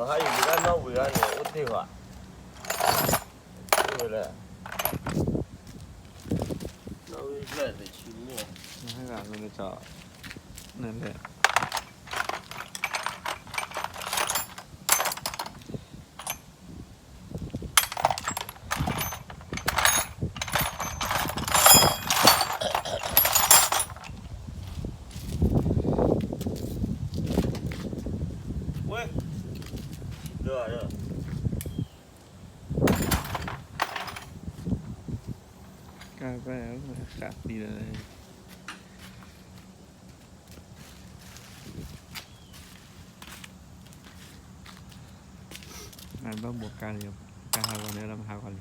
ဟါအံၤဒုးတၢ်နီၣ်ဝံၤဂၤန့ၣ် အိၣ်တ့ၢ်ဘၣ်, တ့ၢ်ဝဲလဲၣ်, နီၣ်ဝံၤဖျၢၣ်တဆံမ့ၢ်, နဟဲဂၤမ့ၢ်ကၠီ, နလဲၣ် ဝဲ, ဒီး, ကဲ, ဃးသံလၢ အဘၣ်ဘိးကါလံ, ကါဟးဂီၤန့ၣ် လၢမဟးဂီၤလံ.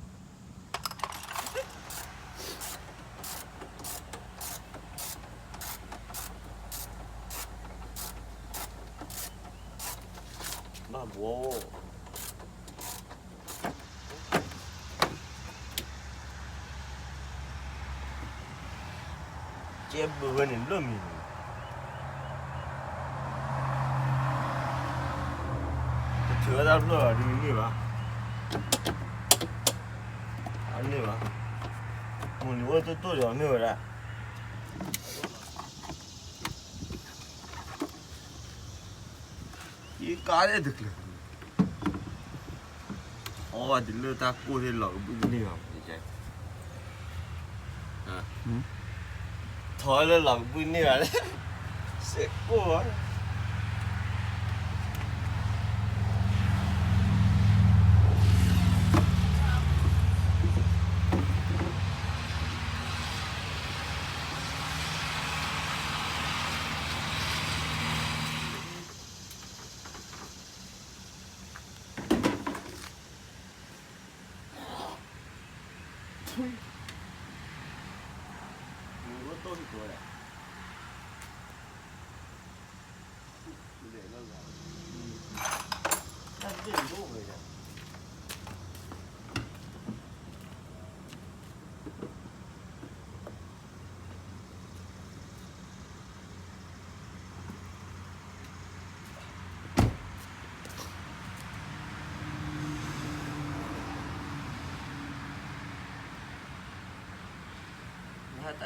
ဘၣ်ဘိး ကဲဘုဝဲန့ၣ်လၢမံၤန့ၣ်, တထုးဝဲဒၣ်ဖျၢၣ်လီၤဒ်န့ၣ်ဘၣ်, အန့ၣ်ဘၣ်, မိၢ်နံၤအိၣ်တိၢ်တိၢ်ဒီးမ့ၢ်ဝဲဒၣ် ယကါဒဲးတကျၢၤ, အီဝဲဒ်လၢတၢ်ကိၢ်သ့ၣ်လီၤကဘုၣ်ကန့ၢ်ဘၣ်, ထီၣ်လၢလီၤကဘုၣ်န့ၢ်ဘၣ်လၢ စဲးကိၢ်ဘၣ်.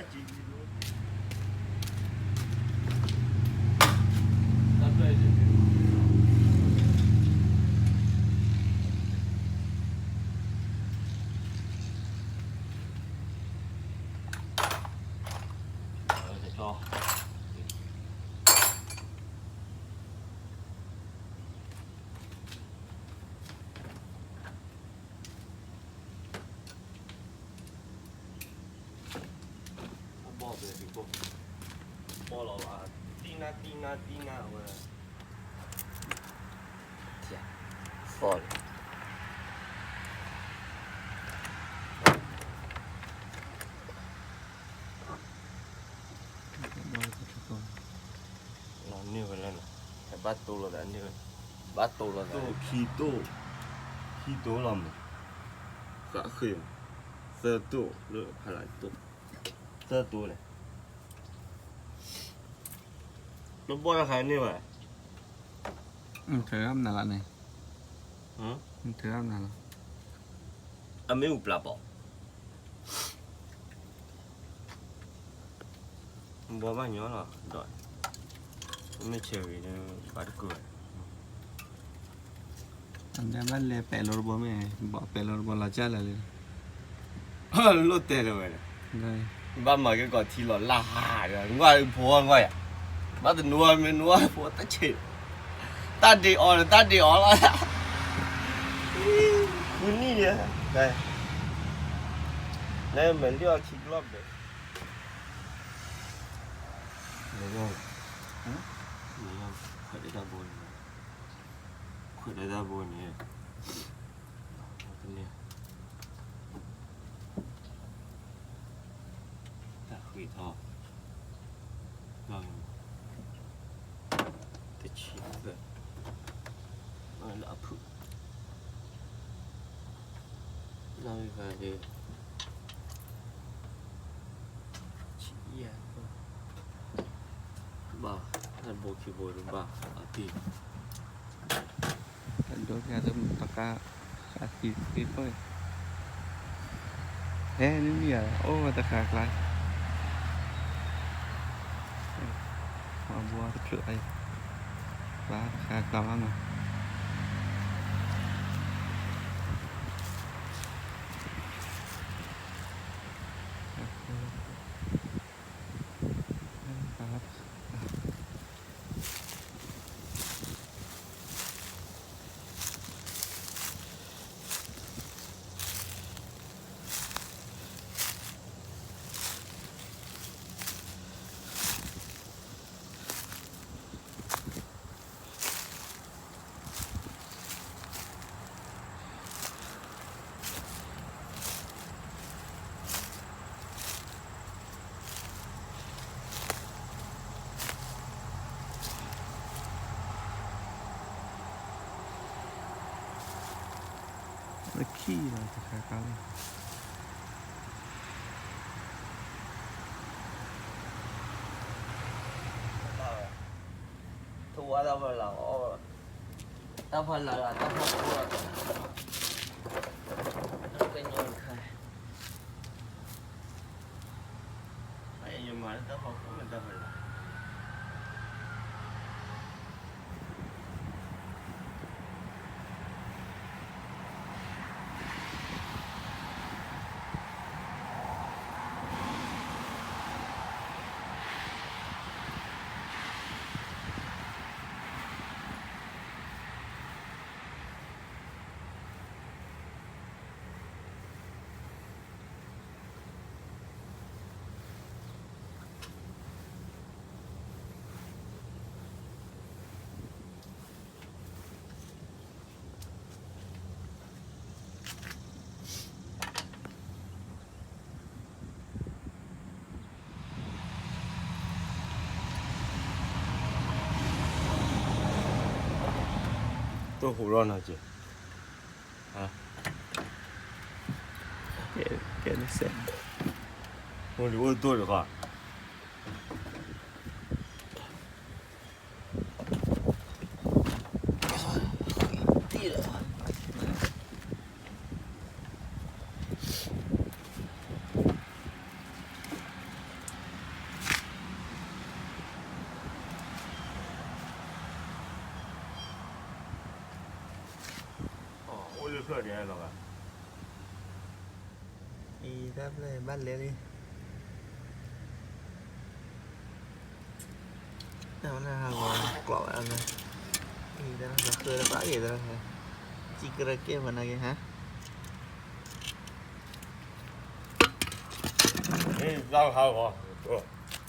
ဘီလီၤဘၣ်, တံနါတံနါတံနါဝဲ, သီၣ်လီၤ. န့ၢ်ဝဲလၢန့ၣ်, ဟဲဘၣ်တိၢ်လီၤသးန့ၢ်ဝဲ, ဘၣ်တိၢ်လီၤသးန့ၢ်ဝဲ, ဘၣ်တိၢ်လီၤ, ခံတိၢ်လီၤမး, သးဃ့ၢ်, သၢတိၢ်လၢဖးလၢတိၢ်, သၢတိၢ်န့ၣ်, နဘီတခါန့ၢ်ဝဲ, နထၢမနုၤလီၤန့ၣ်, နထၢမနုၤလီၤ, အမ့ၢ်အူပျၢ်ဘီ ဘီဘၣ်ညီလီၤဒီး, မ့ၢ်ဆဲးဂ့ၤန့ၣ် ဘၣ်တကုၢ်ဘၣ်, အဘၣ်လဲၤပဲာ်လီၤတဘီမ့ၢ်, ဘီပဲာ်လီၤတဘီလီၤကၢ်လၢာ်လံ, လိၣ်တဲလၢၤဝဲ, ဘၣ်မၤက့ၤကီးထံလီၤလၢ်ဟးဒီး နကွၢ်ဖိဝဲကွၢ်ယၤ, ဘၣ်တနူမ့ၢ်နူဖိတဆံး, တၢ်ဒ့အီၤဒီးတၢ်ဒ့အီၤလီၤ, ဃုနံၣ်န့ၣ်, နမဲာ်လံအီၤခံကလီၢ်ဘဲ, ခွဲးဒၣ်တၢ်ဘိန့ၣ်, ခွဲးဒၣ်တၢ်ဘိန့ၣ်, တန့ၢ်, တၢ်ဃ့ထီၣ်, တဆံသၢ, လၢအဖုၣ်, လၢဂၤဒီး, ဆံယဲၢ်, ဘၣ်, တၢ်ဘိခံဘိတဘၣ်, အတံၢ်, တၢ် ဒိကယၤတမုၢ်တခါ, ဃးသံသ့ၣ်ဖီၣ်, ဟဲနမံၤဧါ, အိၣ်ဝဲတခါကျါ, မၤဘှီတချုးအံၤ, ကျါတခါကျါဘၣ်မး. လၢခံလီၤတခါခါလီၤ. ထဝါတၢ်ဖီလာ်အီၣ်, တၢ်ဖီလာ်လၢတၢ်ဖီခိၣ်လီၤ, တၢ်ကညီတခါ, ယမၤလၢတၢ်ဖီခိၣ်လၢတၢ်ဖီလာ်. တိၢ်ဟူးထီၣ်နီၤက့ၤ, ကဲ, ကဲ, မုၢ်လံၤအိၣ်ဒိၣ်တခီ. အိၣ်လၢဖျၢၣ်ဒဲးလီၤဘၣ်. အံၤတၢ်ဖျၢၣ်ဘၣ်လဲၤလံ, တၢ်ဝဲန့ၣ်ဟးဂီၤကျိးဝဲဒၣ်, အံၤတၢ်ဖျၢၣ်ဃၢတဘၣ်ဂ့ၤတၢ်, စံကရကဲၣ်မနၤက့ၤဟါ, ဟးဂီ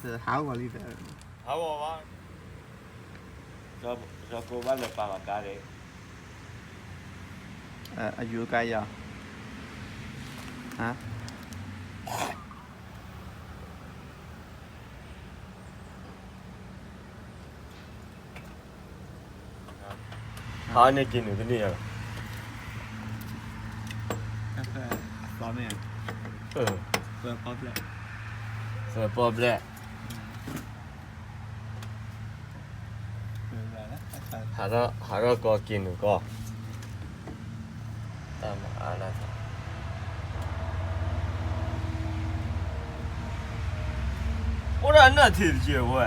ၤ, ဟးဂီၤလံ, ဟးဂီၤဘၣ်, စီၤကိဘၣ်လဲၤပာ်လီၤကါန့ၣ်, အယူၤကါယီၤ, ဟါ ဟါန့ၣ်က့ၤနုာ်တန့ၢ်ဧါ, သၢပီၣ်ဘျဲၣ်, သၢပီၣ်ဘျဲၣ်, ဟးထီၣ်ကီၢ်က့ၤနုာ်ကီၢ်, တၢ်မၤအါလၢ အိၣ်ဒၣ်နၢ်ထံးတက့ၢ်ဝဲ,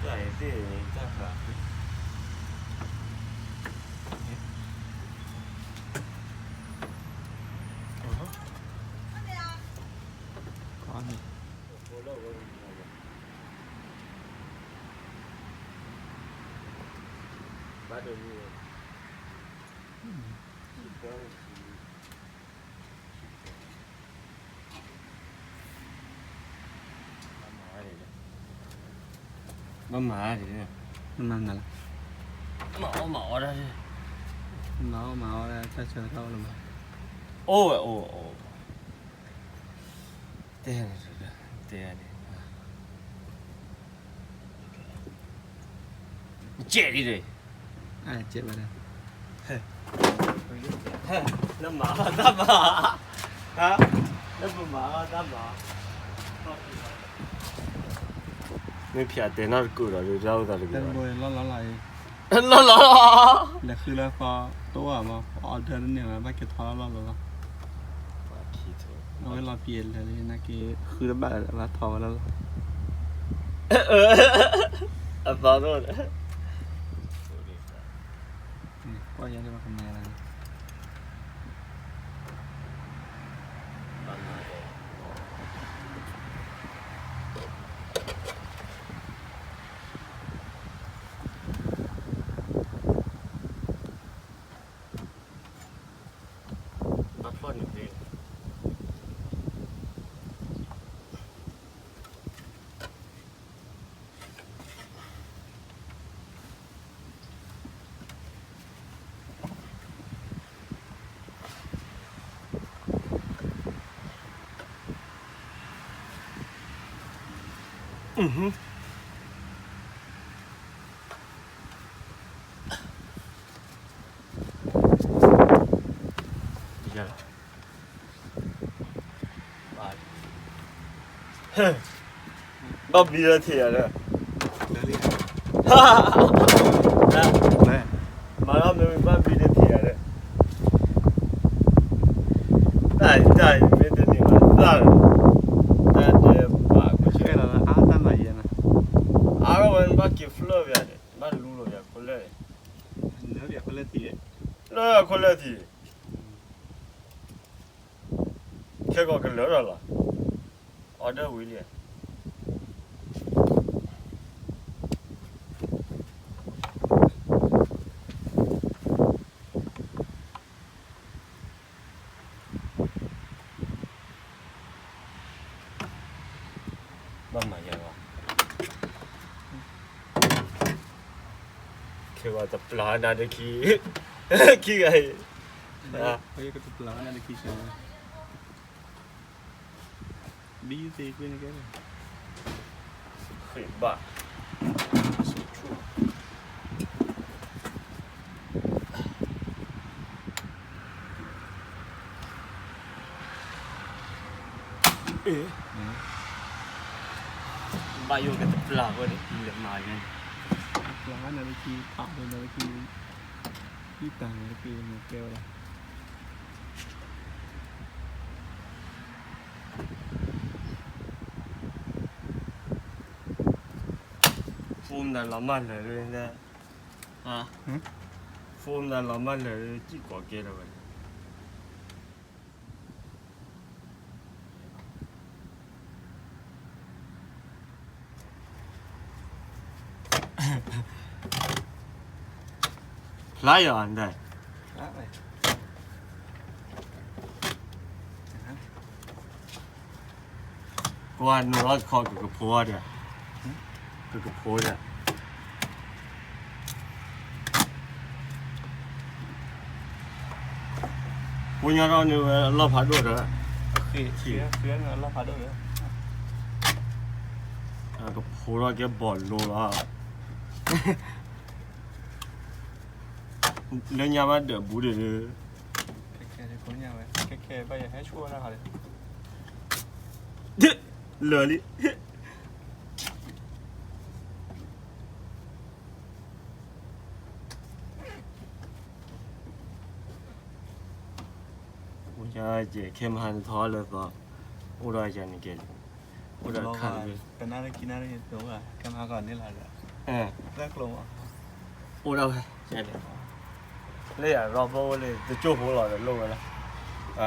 တၢ်အံၤသ့ၣ်တၢ်ဃာ်, ဘၣ်တမုာ် ဘၣ်မၤဒ်လဲၣ်, မၤအီၣ်မၤအီဒၣ်, မၤအီၣ်မၤအီဒၣ်, မၤအီၣ်မၤအီဒၣ် တၢ်ဆၢကတီၢ်အိၣ်လၢၤဘၣ်, အိၣ်ဝဲအိၣ်, တဲ, တဲ, ကဲဒ်လဲၣ်, ကဲဝဲဒၣ်, နမၤတၢ်မၤ, နမၤတၢ်မၤ, မ့ၢ်ဖျါတဲနီတကုာ်ဒီး ဒုးတၢ်အိၣ်သးတဂ့ၤဘၣ်, လီၤလီၤလီၤအံၤ, လီၤလီၤ, လဲၤဃုလၢသီ တအိၣ်ဘၣ်မး, ပ order တန့ၢ်ဘၣ်, ဘၣ်က့ၤထီၣ်လၢလီၢ်လီၤလီၤ, အဝဲလီၤပံာ်လဲၤလၢနာ်က့ ဃုတဘၣ်လၢၤ ဘၣ်ထီၣ်ဝဲလၢလီၢ်, အသီတအိၣ်ဒီး ကွၢ်ယၤလၢပကမၤလၢ ဘၣ်ဘံလၢထံၣ်ယၤဒီး, မၤလီၤမ့ၢ်ဘၣ်ဘံလၢထံၣ်ယၤဒီး, တၢ်တၢ်အံၤမ့ၢ်တန့ၢ်ဘၣ်သၣ်ဒီး, တၢ်ဒဲးဘးကဆဲးလီၤလၢအါတၢ်မၤယဲၢ်နၤ, အါထီၣ်ဝဲဘၣ်က့ၤဖျၢၣ်ပယၤန့ၣ် ဘၣ်လူလီၤယၤခိၣ်လၢ်, လၢယၤခိၣ်လၢ်ထံၣ်, လၢယၤခိၣ်လၢ်ထံၣ် ခဲကီးကလၢာ်လီၤလီၤ, order ဝံၤလံ, ဘၣ်မၤယၤလီၤ, ခဲကီးတပျၢ်နၤတခံ, ခံဂၤအံၤ, တပျၢ်နၤတခံဆၢ ဘံသ့ကွ့န့ၣ်ကဲ, ဃ့ဘၣ်, ဘၣ်ယိၣ်ကတပျၢ်ဝဲန့ၣ် လဲၤမၤယဲန့ၣ်, တပျၢ်နၤတခံ ပာ်ဝဲနၤတခံ, ဟံၣ်တၢ်နၤတခံန့ၣ်ကဲဝဲဒၣ် ဖိမတၤလီၤမၢ်လၢာ်, ဖိမတၤလီၤမၢ်လၢာ် စံၣ်ကိးကဲထီၣ်ဝဲ, ဖျါယၤအံၤ, ကွၢ်နုာ်လီၤတခီကကဖိဒီး, ကကဖိဒီး ဖိညါထီၣ်န့ၣ်ဝဲအလီၢ်ဖးဒိၣ်ဒီး, အလီၢ်ဖးဒိၣ်ဒီး, ကဖိထီၣ်ကဲဘီၣ်လိလီၤ, လၢညါဘၣ်ဒၢးဘူးဒီး, ခဲခဲဖိညါဝဲ, ခဲခဲဘၣ်ယဟဲဆိၣ်ဝဲဒၣ်ဟီဒီး, လၢာ်လံ အိၣ်ယၤကဲ ခဲမဟါနထီၣ်လၢသီ, အိၣ်ဒီးယၤန့ၣ်ကဲ, အိၣ်ဒီးခါလၢ, ကနၣ်လၢခံနၣ်ရံၣ် ခဲမဟါကီးန့ၣ်လီၤဒီး, အိၣ်ဒီးဝဲ, လၢယၤရီဘၣ်အိၣ်လၢ တကၠိၢ်ဖိလီၤဒီးလိၣ်ဝဲလီၤ,